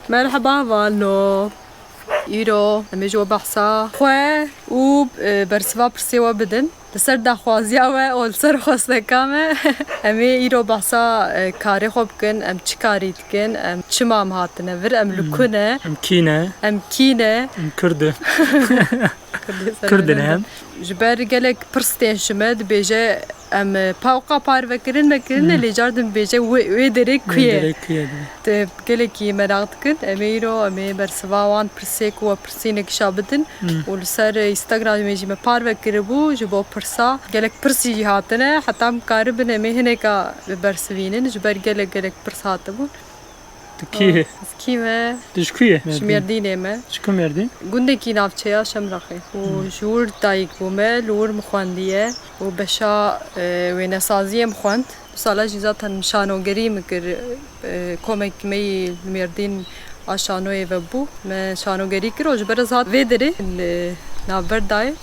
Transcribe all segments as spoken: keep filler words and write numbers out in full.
Merheba hevalno. Îro em ê ji we behsa xwe û, e, bersiva pirsê we bidin. Li ser daxwaziya we û li ser xwesteka me, em ê îro behsa, e, karê xwe bikin. Em çi karî dikin? Em çima em hatine vir? Em li Hmm. ku ne? Em kî ne? Em kî ne? Em Kurd in. Kurdê Kurd in serwelend hem. Ji ber gelek pirs tên ji me, dibêje, em, e, pa-, weka parvekirin me kirine, Hmm. lê car din dibêje, wê, wê derê ku Wê ye? derê ku ye, dibe. Te gelekî meraq dikin. Em ê îro, em ê bersiva wan pirsê ku we pirsî nêkişa bidin. Hmm. Û li ser Instagramê jî me parve kiribû ji bo pirsa. Gelek pirs jî hatine. Heta em karibin em ê hineka bibersivînin. Ji ber gelek gelek pirs hatibûn. Tu kî yî? Ez kî me? Tu ji ku yî? Ji Mêrdîn. Mêrdînê me. Ji ku Mêrdîn? Gundekî navçeya Şemraxê. Û Hmm. ji wir dayik bûme, li wir min xwendiye. Û beşa, e, wênesaziyê min xwend. Du sala jî zaten şanogerî min kir, e, komekî me yî li Mêrdîn a şanoyê ve bû. Me şanogerî kir û ji ber ez hat vê derê li navber dayê.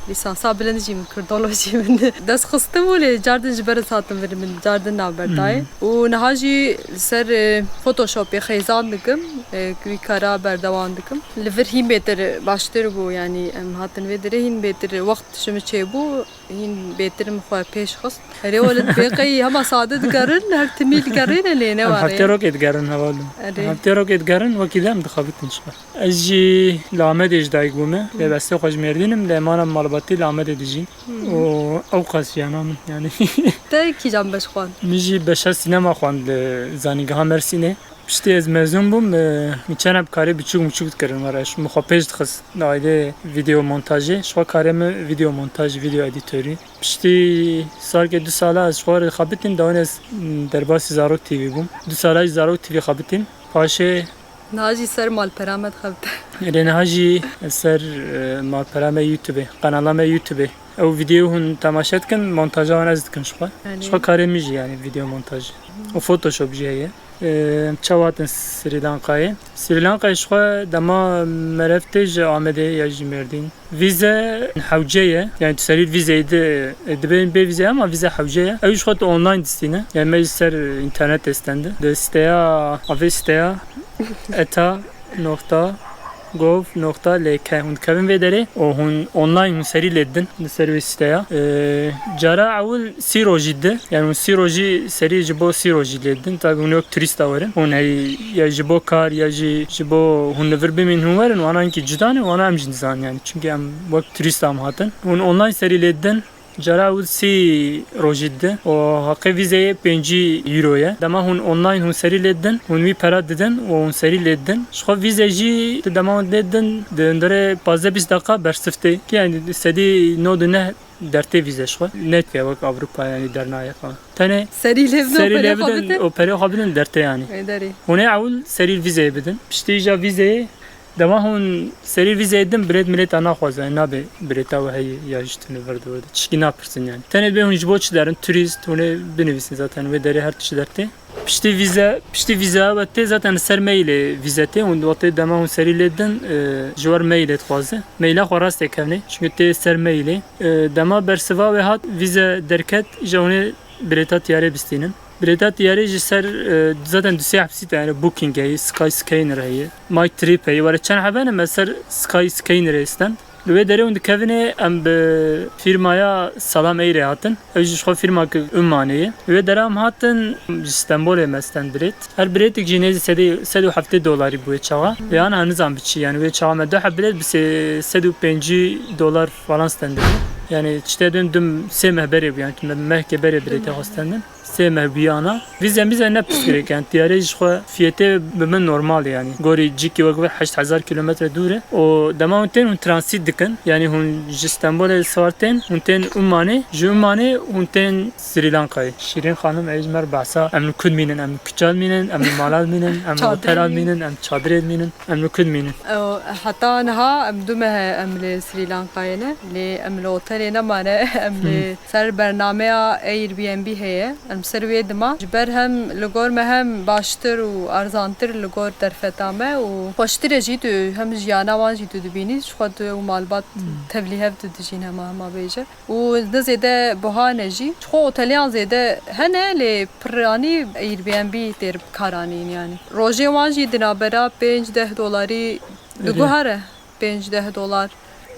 Lîsansa bilind jî min kir, dolo jî min dest xistim û lê cardin ji ber ez hatim vir min cardin navber dayê. Hmm. Û niha jî li ser, e, Photoshopê xêzan dikim, e, wî kara berdewam dikim. Li vir hîn bêtir baştir bû, yanî em hatin vê derê hîn bêtir wext ji min çêbû. Hîn bêtir min xwe pêş xist. Erê, welid bê qey hema sade digerin, her timî digerîne lê ne Em ware. Heftê rokê digerin hevalno. Erê. Heftê rokê digerin, wekî de em dixebitin ji xwe. Ez jî li Amedê ji dayik bûme. Lê Hmm. bestê xwe ji Mêrdîn im, lê mana malbatî li Amedê dijîn. Hmm. Û ew qas jiyana min, yanî. Te kîjan beş xwend? Min jî beşa sînema xwend li Zanîngeha Mersînê. Piştî ez mezûn bûm, e, min çend heb karê biçûk miçûk dikirin, were ji min xwe pêş dixist. Di aîdê vîdeo montajê, ji xwe karê min vîdeo montaj, vîdeo edîtorî. Piştî salkê du sala ez ji xwe re xebitîm, dawên ez, m, derbasî Zarok T V bûm. Du sala jî Zarok T V xebitîm. Paşê Niha jî ser malpera me dixebite. Lê niha jî ser, e, malpera me YouTube, qenala me YouTube. Ew vîdeo hûn temaşe dikin, montaja wan ez dikim ji xwe. Yanî Ji xwe karê min jî, yanî vîdeo montaj. Û Photoshop jî heye. Em çawa hatin Srî Lankayê? Srî Lankayê ji xwe dema meriv tê ji Amedê ya ji Mêrdîn. Vîze hewce ye. Yanî tu serî vîzeyê di, dibên bê vîze ama vîze hewce ye. Ew ji xwe tu online distîne. Yanî me ji ser înternetê stendin. Di siteya, avê siteya eta nokta gov nokta L K hûn dikevin vê derê û hûn online hûn serî lê didin li ser wê siteya. Ee, cara ewil sî rojî dide. Yani hûn sî rojî serî ji bo sî rojî lê didin. Tabi hûn wek turîsta werin. Hûn hey ya ji bo kar ya jî ji bo hûn li vir bimînin hûn werin. Wana hinkî cuda ne. Wana em jî nizanin yani. Çünkü em wek turîsta em hatin. Hûn online serî lê didin. Cara ewil sî rojî dide û heqê vîzeyê pêncî euro ye. Dema hûn online hûn serî lê didin, hûn wî pera didin û hûn serî lê didin. Ji xwe vîze jî tu dema hûn lê didin, di hundirê pazdeh bîst deqa bersiv tê. Ki yani sedî nod û neh dertê vîze ji xwe. Netke wek Avrupa yani dernayê falan. Tenê Serî lê bidin û serî perê lê xwe bidin bidin. û perê xwe bidin dertê yani. Ê derê. Hûn ê ewil serî vîzeyê bidin. Piştî îja vîzeyê Dema hûn serî vîzeyê din bilêt milêta naxwaze, nabê bilêta we heye ya jî tune vir di wir de. Tişkî napirsin yani. Tenê bê hûn ji bo çi derin? Turîst, hûn ê binivîsin zaten wê derê her tişt dertê. Piştî vîze, piştî vîze we tê zaten li ser mailê vîze tê. Hûn wextê dema hûn serî lê din, e, ji wer mailê dixwaze. Maila xwe rastê kevnê. Çünkü tê ser mailê. E, dema bersiva wê hat vîze derket, ji hûn ê Bilêta tiyarê bistînin. Bilêta tiyarê ji ser, e, zaten du sê hepsî te, yani Booking heye, Skyscanner heye, My Trip heye. Were çend hebe ne, me ser Skyscannerê stand. Li wê derê hûn dikevine em bi firmaya Salam Airê hatin. Ew jî ji xwe firma ki Ummanê ye. Li wê dera em hatin ji Stenbolê me stand bilêt. Her bilêtik jî nêzî sedê, sed û heftê dolarî bûye çawa. Wê ana nizam bi çi, yani wê çawa me du heb bilêt bi sê sed û pêncî dolar falan stand bû. Yani çi te dên dum sê meh berê bû, yani tu me mehkê berê bilêtê xwe stendin. Sê meh bûyana. Vîze mîze ne pirsgirêk, yani tiyarê ji xwe fiyetê bi min normal yani. Gorî cîkî wek ve heşt hezar kilometre dûr e. Û dema hûn tên hûn transit dikin. Yani hûn ji Stenbolê siwar tên, hûn tên Ummanê. Ji Ummanê hûn tên Sri Lankayê. Şîrîn xanim, ê ji me re behsa em li ku dimînin, em li kuçal mînin, em li malal mînin, em li Çadirê otelal mînin. mînin, em çadirê mînin, em li ku dimînin? Ew, heta niha em du meh e em li Sri Lankayê ne. Lê em li otelê nemane, em li Hmm. ser bernameya Airbnb heye. Em ser wê dima. Ji ber hem li gor me hem baştir û arzantir li gor derfeta me û xweştir e jî tu hem jiyana wan jî tu dibînî, ji xwe tu û malbat tevlî hev tu dijîn hema hema bêje. Û ne zêde buha ne jî. Ji xwe oteliyan zêde hene lê piranî Airbnb têr bi kar anîn yanî. Rojê wan jî di navbera pênc deh dolarî diguhere. Pênc deh dolar.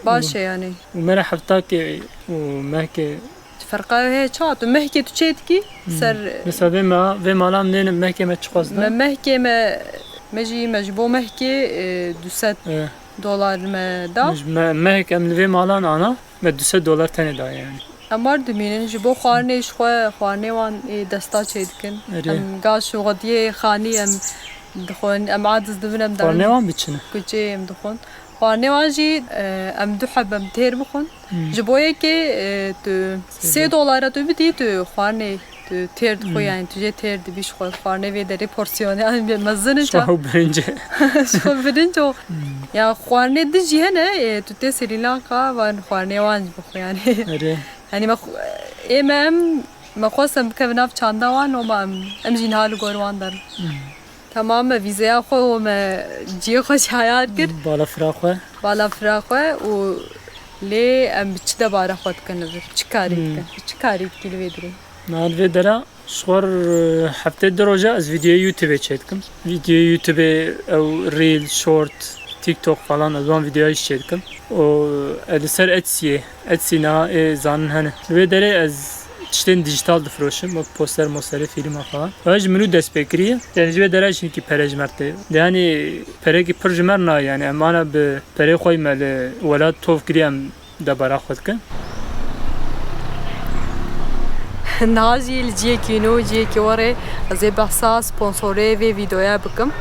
Baş e yanî. Û me re heftakê û mehkê. Ferqa heye ça? Tu mehkê tu çê dikî ser. Mesela vê me, vê malan nêne mehkê me çiqas da? Me mehkê me, me jî, me ji bo mehkê, e, du sed dolar me da. Me, mehk em li vê malan ana, me du sed dolar tenê daye yanî. Em war dimînin, ji bo xwarinê ji xwe, xwarinê wan ê desta çê dikin. Erê. Em gaş û xwediyê xanî em dixwin, em aciz dibin, em Xwarinê wan biçine. Kuçê em dixwin. Xwarinê wan jî, e, em du heb em têr bixwin. Hmm. Ji bo yekê, e, tu sê dolara tu bidî, tu xwarinê tu têr dixwî, yanî tu jê têr dibî, ji xwe xwarinê vê derê porsiyonê an mezin in. Ji xwe birinc e. Ji xwe birinc o. Hmm. Ya xwarinê din jî hene, e, tu tê Srî Lanka, van xwarinê wan jî bixwe yanî. Erê. Yanî me xwe, ê me em, me xwest em bikevin nav çanda wan, loma em, em jî niha li gor wan derin. Hmm. Tamam, me vîzeya xwe û me cihê xwe jî heyar kir. Balafira xwe. Balafira xwe û lê em bi çi debara xwe dikin li vir? Çi karî Hmm. dikin? Çi karî dikî li vê derê? Niha li vê dera ji xwe r-, heftê du roja ez vîdeoyê YouTubeê çêdikim. Vîdeoyê YouTubeê ew Reel, Short, TikTok falan ez wan vîdeoya jî çêdikim. Û ez li ser Etsyê, Etsy niha ê zanin hene. Li vê derê ez tiştên dîjîtal difiroşim, wek poster, mosterê, fîlma falan. Ew ji min û dest pê kiriye. Yanî ji vê dera jî hinkî pere ji me re tê. De yanî perekî pir ji me re nayê yanî. Em ana bi perê xwe yî me li welat tov kiriye em debara xwe dikin. Niha jî li cihekî nû, cihekî werê ez ê behsa sponsorê vê vîdeoya bikim.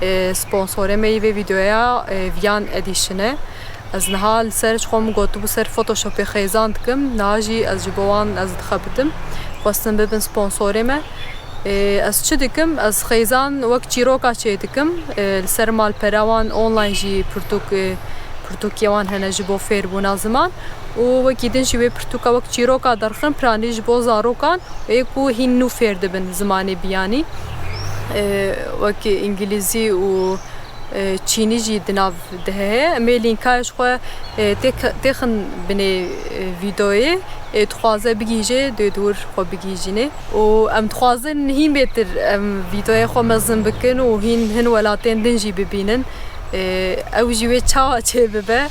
E, sponsorê me yî vê vîdeoya, e, Viyan Edition e. Ez niha li ser ji xwe min gotibû ser Photoshopê xêzan dikim. Niha jî ez ji bo wan ez dixebitim. Xwestin bibin sponsorê me. Ê, ez çi dikim? Ez xêzan wek çîroka çê dikim. Ê, li ser malpera wan online jî pirtûk, ê, pirtûkê wan hene ji bo fêrbûna ziman. Û wekî din jî wê pirtûka wek çîroka derxin, piranî ji bo zarokan, ê ku hîn nû fêr dibin zimanê biyanî. Ê, wek îngilîzî û e, çînî jî di nav de heye. Em ê lînkayê ji xwe, e, têk-, têxin binê, e, vîdeoyê. E, dixwaze bigihîje, dê di wir xwe bigihîjînê. Û em dixwazin hîn bêtir em vîdeoyê xwe mezin bikin û hîn hin welatên din jî bibînin. E, ew jî wê çawa çêbibe,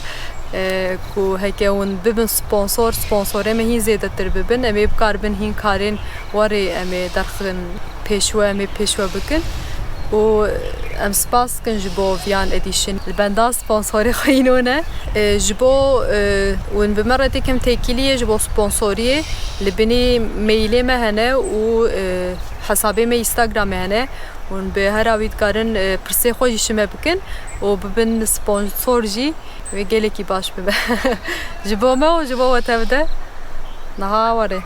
e, ku heke hûn bibin sponsor, sponsorê me hîn zêdetir bibin, em ê bikaribin hîn karên werê em ê derxin. Pêşwe, em ê pêşwe bikin. Û em spas dikin ji bo Viyan Edition. Li benda sponsorê xwe îno ne. E, ji bo, e, hûn bi me re têkim têkiliyê ji bo sponsoriyê. Li binî mailê me hene û, e, hesabê me Instagramê hene. Hûn bi her awî dikarin, e, pirsê xwe jî ji me bikin û bibin sponsor jî. Wê gelekî baş bibe. Ji bo me û ji bo we tev de. Niha were.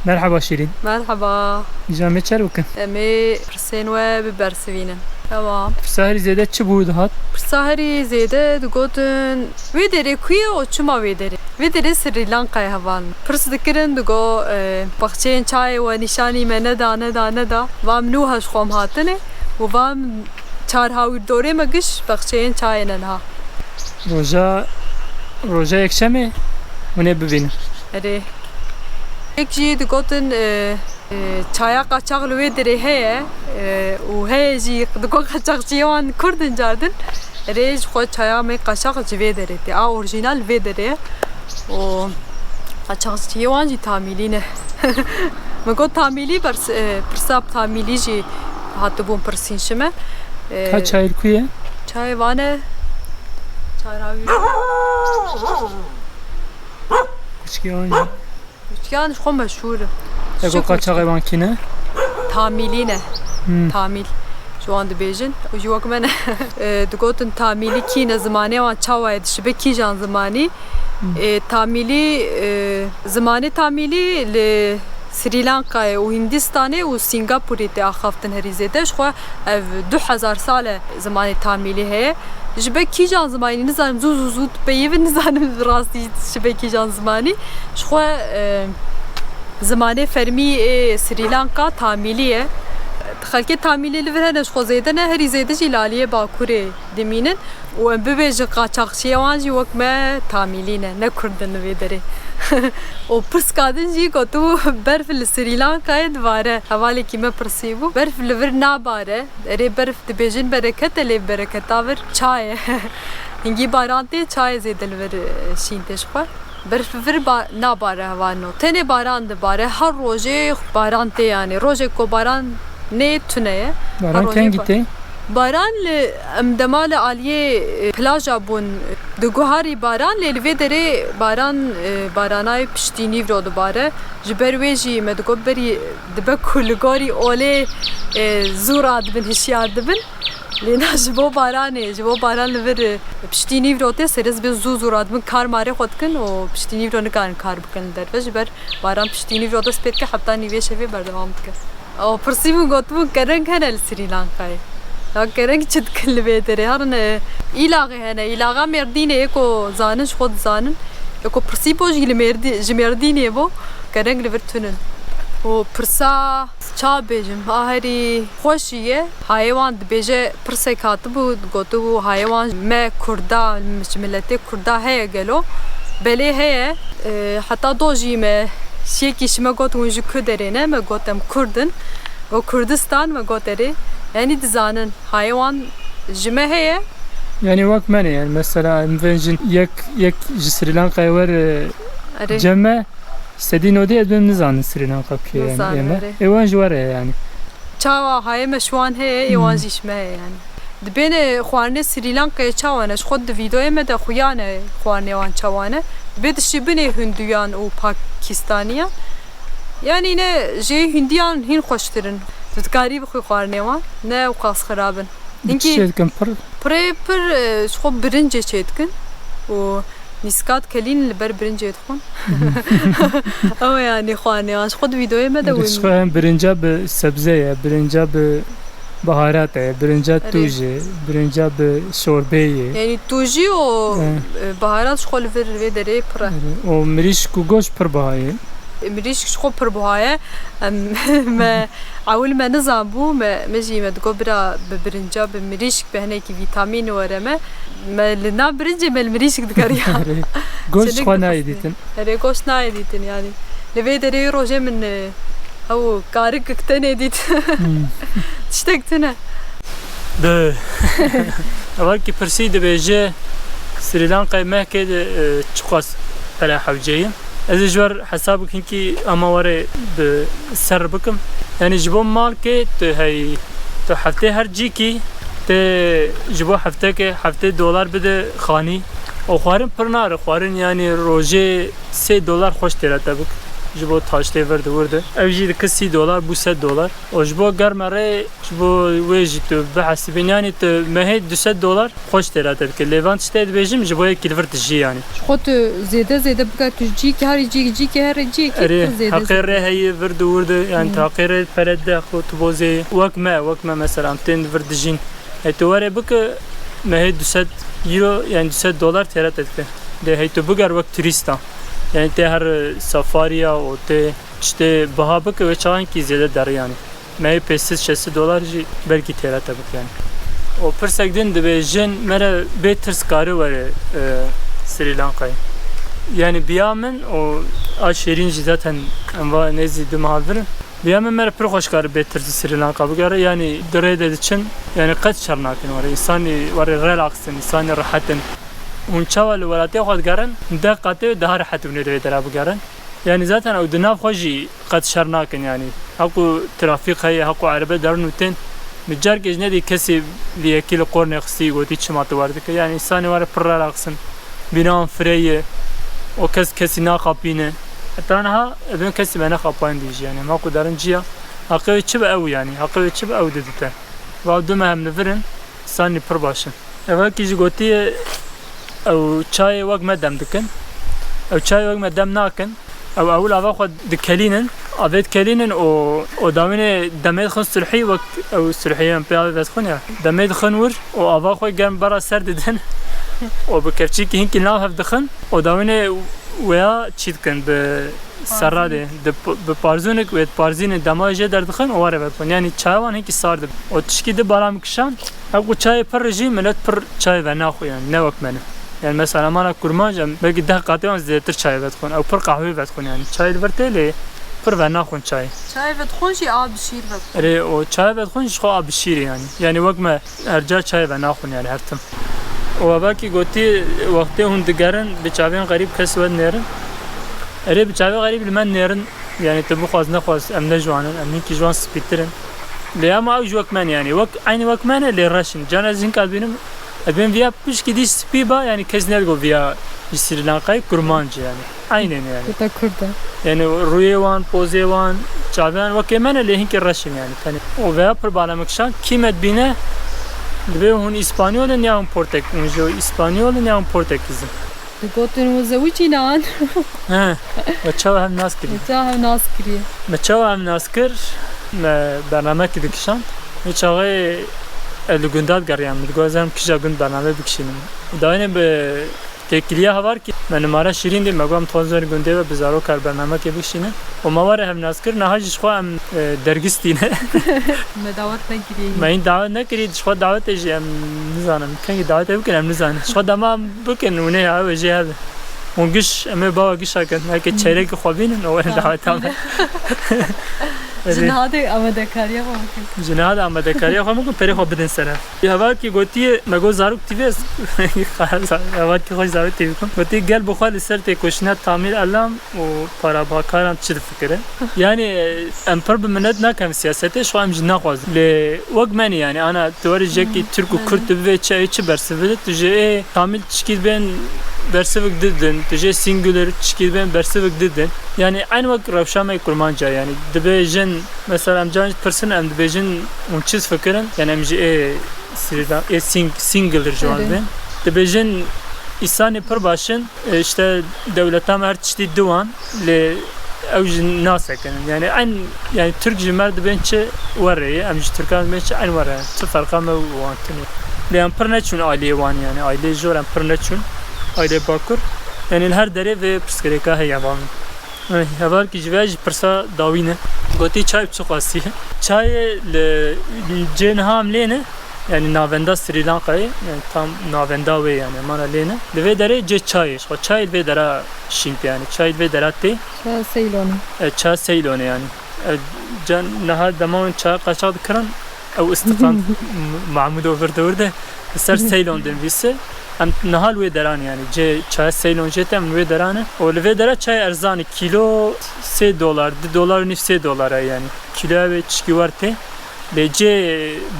Merhaba Şîrîn. Merhaba. Îca me çer bikin. Em ê pirsên we bibersivînin. Tamam. Pirsa herî zêde çi bû dihat? Pirsa herî zêde digotin, wê derê ku ye û çima wê derê? Vê derê Srî Lankayê hevalin. Pirs dikirin, digo, e, baxçeyên çayê we nîşanî me neda, neda, neda. Vam nû heş xwe em hatine û vam Çar hawîrdorê me giş baxçeyên çayê ne niha. Roja, roja yekşemê hûn ê bibînin. Erê. Yek jî digotin, e, e, çaya qaçax li wê derê heye, e, û heye jî digo qaçaxçiyê wan kurd in cardin. Erê ji xwe çaya me qaçax ji vê derê tê. A orjînal vê derê ye. û qaçaxçiyê wan jî tamîlî ne. Min got tamîlî bers-, e, pirsa bi tamîlî jî hatibûn pirsîn ji me. E, Ka çayê li ku ye? Çayê vane. Çayra wî. Kuçkê wan jî. Kuçkiyan ji xwe meşhûr in. Ego qaçaxê wan kî ne? Tamîlî ne. Hmm. Tamîl. Ji wan dibêjin. Û jî wek me ne. E, digotin tamîlî kî ne, zimanê wan çawa ye, dişibe kîjan zimanî? Hmm. E, tamîlî, e, zimanê tamîlî li Srî Lankayê û Hîndistanê û Sîngapûrê tê axaftin herî zêde. Ji xwe ev du hezar sal e zimanê tamîlî heye. Ji be kîjan zimanî nizanim, zû, zû, zû dipeyivin, nizanim bi rastî ji be kîjan zimanî. Ji xwe, e, Zimanê fermî ê Srî Lanka Tamîlî ye. Xelkê Tamîlî li vir hene, ji xwe zêde ne, herî zêde jî li aliyê Bakurê dimînin. Û em bibêjin qaçaxçiyê wan jî wek me Tamîlî ne, ne Kurd in li vê derê. Û pirska din jî gotibû, berf li Srî Lankayê dibare. Hevalekî me pirsîbû, berf li vir nabare? Erê, berf dibêjin bereket e, lê bereketa vir ça ye. Hingî baran tê, çayê zêde li vir, e, şîn tê ji xwe. Berf vir ba-, nabare hevalino. Tenê baran dibare. Her rojê baran tê yani. Rojek ku baran nê tune ye. Her Baran rojê kengî ba-, tê? Baran li, em dema li aliyê, e, plaja bûn, diguharî baran, lê li vê derê baran, e, baranayê piştî nîvro dibare. Ji ber wê jî me digot berî dibe ku li gorî olê, e, zû radibin, hişyar dibin. Lê na ji bo baranê, ji bo baran li vir, e, piştî nîvro tê, serê zibê zû zû radibin, kar marê xwe dikin û piştî nîvro nikarin kar bikin li derve. Ji ber baran piştî nîvro dest pê dike, heta nîvê şevê berdewam dike. Û pirsîbûn, gotibûn kereng hene li Srî Lankayê. Ya kereng çi dikin li vê derê? Herin, e, îlaxê hene. Îlaxa Mêrdînê yê ku zanin, ji xwe dizanin. Yê ku pirsî bo jî li Mêrdî-, ji Mêrdînê bo, kereng li vir tunin. Û pirsa ça bêjim, a herî xweş jî ye. Hayê wan dibêje, pirsek hatibû, gotibû, hayê wan me Kurda, ji miletê Kurda heye gelo? Belê heye. E, heta do jî me, şiyekî ji me got, hûn ji ku derê ne? Me got, em Kurd in. Go Kurdistan, me got, erê. Yanî dizanin, hayê wan ji me heye. Yanî wek me ne, yani mesela em bên jin yek, yek ji Srî Lankayê wer, e, Erê. cem me, sedî nodî ez bêm nizanin Srî Lanka kê yani, Nizanin, ê me. erê. Ê wan ji we re ye yani. Çawa hayê me ji wan heye, ê wan Hmm. jî ji me heye yani. Dibêne xwarinê Srî Lankayê çawa ne? Ji xwe di vîdeoyê me de xuya ne xwarinê wan çawa ne. Dibê dişî binê Hinduyan û Pakistaniyan. Yanî ne jê Hindiyan hîn xweştir in. Tu dikarî bixwî xwarinê wan. Ne ew qas xirab in. Bi çi Hinkî çê dikin pir? Pirê pir, e, ji xwe birincê çê dikin. Û nîska dikelînin li ber birincê dixwin. Ew e yanî xwarinê wan. Ji xwe di vîdeoyê me de Ji wî xwe hem birinca bi sebze ye, birinca bi baharat e, birinca Erê. tûj e, birinca bi şorbê ye. Yanî tûjî û, He. e, baharat ji xwe li vir vê derê pir e. Erê. Û mirîşk û goşt pir biha ye. Mirîşk ji xwe pir buha ye. Em, me ewil me nizanbû, me, me jî me digot bira bi birinca, bi mirîşk, bi hinekî vîtamîn were me. Me li nav birincê me li mirîşk dikariya. Erê. Goşt Çinik xwe dixistî. nayê dîtin. Erê, goşt nayê dîtin yani. Li vê derê rojê min, e, ew karik tenê dît. Hmm. Tiştek tune. Bi hevalkî pirsî dibêje, Srî Lankayê mehkê de, e, çiqas pere hewce ye? Ez ê ji wer hesabek hinkî ama were bi ser bikim. Yanî ji bo malkê tu hey, tu heftê her cîkî tê ji bo hefteke heftê dolar bide xanî. Û xwarin pir nare, xwarin yanî rojê sê dolar xweş têre te bik. Ji bo taştê vir di wir de. Ev jî dike sî dolar bû sed dolar. Û ji bo germe rê, ji bo wê jî tu bihesibîn, yanî tu mehê du sed dolar xweş têra te dike. Lê van tiştê dibêjim, ji bo yekî li vir dijî yanî. Ji xwe tu zêde zêde bikar, tu cîk herî cîk, cîk herî cîk, Erê, tu zêde heqê zêde. rê heye, vir di wir de, yanî tu Hmm. heqê rê pere dide, xwe tu bozê. Wek me, wek me mesela, em tên vir dijîn. Hey tu were bike, mehê du sed euro, yanî du sed dolar têra te dike. Lê hey tu biger wek turîsta. Yanî tê her safariya û tê tiştê biha bike, wê çaxankî zêde derê yanî. Me yê pênc sed şeş sed dolar jî belkî têra te bik yani. Û pirsek din dibêjin, me re bê tirs kare were, e, Srî Lankayê. Yani biya min û a Şêrîn jî zaten em va nêzî du meha vir in. Biya min me re pir xweş kare bê tirs Srî Lanka bigere. Yani di rê de diçin, yani qet şer nakin were. Însanî were relax in, însanî rehet in. Hûn çawa li welatê xwe digerin, deh qatê daha rehet hûn ê di vê dera bigerin. Yani zaten ew di nav xwe jî qet şer nakin yani. Heqû trafîk heye, heqû erebe derin û tên. Min carkê ji nedî kesî li yekî li qornê xistî, gotî çima tu werdike. Yani însanê were pir relax in. Bîna wan firê ye. O kes kesî naxapîne. Heta niha ebên kesî me nexapayîn dî jî yani. Heqû derin ciya. Heqê wê çi be ew yani. Heqê wê çi be ew didite. Va du meh em li vir in. Însanî pir baş in. Evakî jî gotiye, ew çayê wek me dem dikin. Ew çayê wek me dem nakin. Ew ewil ava xwe dikelînin. Avê dikelînin û, û dawînê demê dixin sulhî wek ew sulhiyê em pê avê vedixwin ya. Demê dixin wir û ava xwe germ bera ser didin. Û bi kevçîkî hinkî nav hev dixin. Û dawînê Weya çî dikin bi serradê, di p-, bi parzûnik wê parzînê dema jê derdixin û were vedixwin. Yanî çaya wan hinkî sar dibe. Û tişkî di bala min kişand, ew ku çayê pir jî milet pir çayê venaxwe yanî, ne wek me ne. Yanî mesela mala kurmanc em belkî deh qatê wan zêdetir çayê vedixwin. Ew pir qehwê vedixwin yanî. Çayê li vir tê lê pir venaxwin çayê. Çayê vedixwin jî a bi şîr vedixwin. Erê, û çayê vedixwin jî xwe a bi şîrê yanî. Yanî wek me her ca çayê venaxwin yanî her tim. Û hevalkî gotî, wextê hûn digerin bi çavên xerîb kes we dinêrin. Erê, bi çavê xerîb li me nêrin. Yanî tu bixwaz nexwaz em ne ji wan in, em hinkî ji wan spîtir in. Lê ama ew ji wek me ne yanî. Wek, eynî wek me ne lê reş in. Carna ez hinka dibînim, ez dibêm viya pişkî dî spî ba, yanî kes nedigo viya ji Srî Lankayê kurmanc e yanî. Eynên yanî. Kuta Kurd e. Yanî rûyê wan, pozê wan, çavê wan wekê me ne lê hinkî reş in yanî. Tenê. Û veya pir bala min kişand, kî me dibîne, dibê hûn Îspanyol in ya hûn Portek-, hûn ji Îspanyol in ya hûn Portekîz in. Digotin وزوجينا. He, we çawa hev nas kirî? Çawa hev nas kirî? Me çawa hev nas kir? Me bernamekî dikişand. Wê çaxê ez li gunda digeriyam. Min digot ez herim kîja gund bername bikişînim. Dawînê bi têkiliya hevalkî me nimare Şîrîn dî, me got em dixwazin li gundê ve bi zarokar bernamekê bikişînin. Û me were hev nas kir, niha jî ji xwe em, e, dergistî ne. Me dawet nekirî. Me hîn dawet nekirî, ji xwe dawetê jî em nizanin. Kengî dawetê bikin em nizanin. Ji xwe dema em bikin û nê ew ê jê hebe. Hûn giş, em ê bawa gişa kin. Heke çeyrekî xwe bînin, û werin daweta me. Ji niha de amadekariya xwe bikin. Ji niha de amadekariya xwe bikin, perê xwe bidin ser hev. Hevalkî gotiye, me got zarok T V ez. Hevalkî xwe zarok T V bikim. Gotiye gel bi xwe li ser têkoşîna Tamîl Elam û parabakaran çi difikire? Yanî, em pir bi minet nakin siyasetê, ji xwe em jî naxwazin. Lê wek me ne yanî, ana tu werî jekî Tirk û Kurd tu bivê çi, ê çi bersiv bide, tu jê ê Tamîl tişkî bên bersivik didin, tu jê singular tişkî bên bersivik didin. Yanî eyn wek rewşa me kurmanca yanî. Dibê jin, mesela em can pirsin, em dibêjin hûn çi fikirin? Yanî em jî ê Srî Lan-, ê sing-, singular ji wan bên. Dibêjin îsanê pir baş in. E, işte dewleta me her tiştî di wan, lê ew jî nasekinin. Yani en, yani Tirk ji me dibên çi werê ye, em ji Tirkan dibên çi en werê ye. Çi ferqa me û wan tune. Lê em pir neçûn aileyê wan yani. Aileyê jor em pir neçûn. Aileyê Bakur. Yani li her derê vê pirsgirêka heye van. Ay, hevalkî ji vê jî pirsa dawî ne. Gotî çay bi çi qasî? Çayê li cê niha em lê ne. Yani navenda Sri Lankayê, yani tam navenda wê yani, mana lê ne. Li vê derê cê çayê, xwe çayê li vê dera şîn tê yani, çayê li vê dera tê. Çaya Seylonê. E, çaya Seylonê yani. E, can niha dema hûn çaya qaçax dikirin, ew istiqan Mahmûdo vir de wir de, li ser Seylon dinivîse. Em niha li wê deran yani, cê çaya Seylon jê tê, em li wê deran e. Û li vê dera çayê erzan e, kîlo sê dolar, du dolar û nîv sê dolar e yani. Kîloya wê tişkî wer tê. Lê cê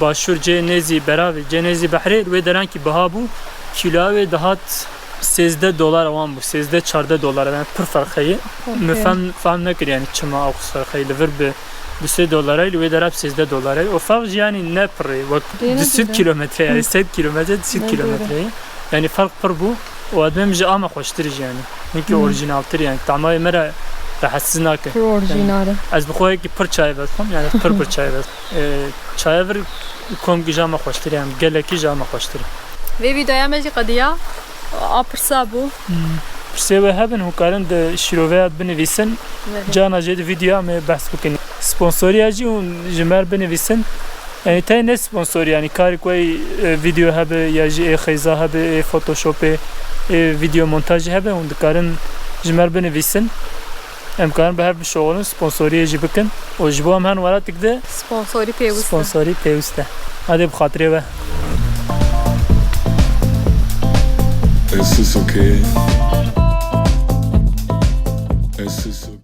başûr, cê nêzî beravê, cê nêzî behrê, li wê derankî biha bû. Kîloya wê dihat sêzdeh dolar wan bû, sêzdeh çardeh dolar, yani pir ferq heye. Min fehm, fehm nekir yani çima ew qas ferq heye. Li vir bi du sê dolar e, li wê dera bi sêzdeh dolar e. O ferq jî yani ne pir e, wek du sed kilometre yani, sed kilometre, du sed kilometre ye. Yani ferq pir bû. Û ez dibêm ji a me xweştir jî yani. Hinkî orîjînaltir yani. Tama wê me re rehetsiz nake. Pir orîjînal e. Yani ez bi xwe yekî pir çayê vedixwim yani pir pir çayê vedixwim. E, çaya vir komkî ji a me xweştir yani. Gelekî ji a me xweştir. Vê vîdeoya me jî qediya. A pirsa bû. Pirsê we hebin, hûn karin di şîroveya binivîsin. Carna jê di vîdeoya me behs bikin. Sponsoriya jî hûn ji me re binivîsin. Yani tey ne sponsor, yani karek wey, e, video hebe ya jî ê xeyza hebe, ê Photoshopê, ê video montajê hebe, hûn dikarin ji me re binivîsin. Em karin bi hev bişoxulin, sponsoriyê jî bikin. Û ji bo em hen welatik de sponsorî pêwist e. Sponsorî pêwist e. Hadi bi xatirê we. Is this okay? Is this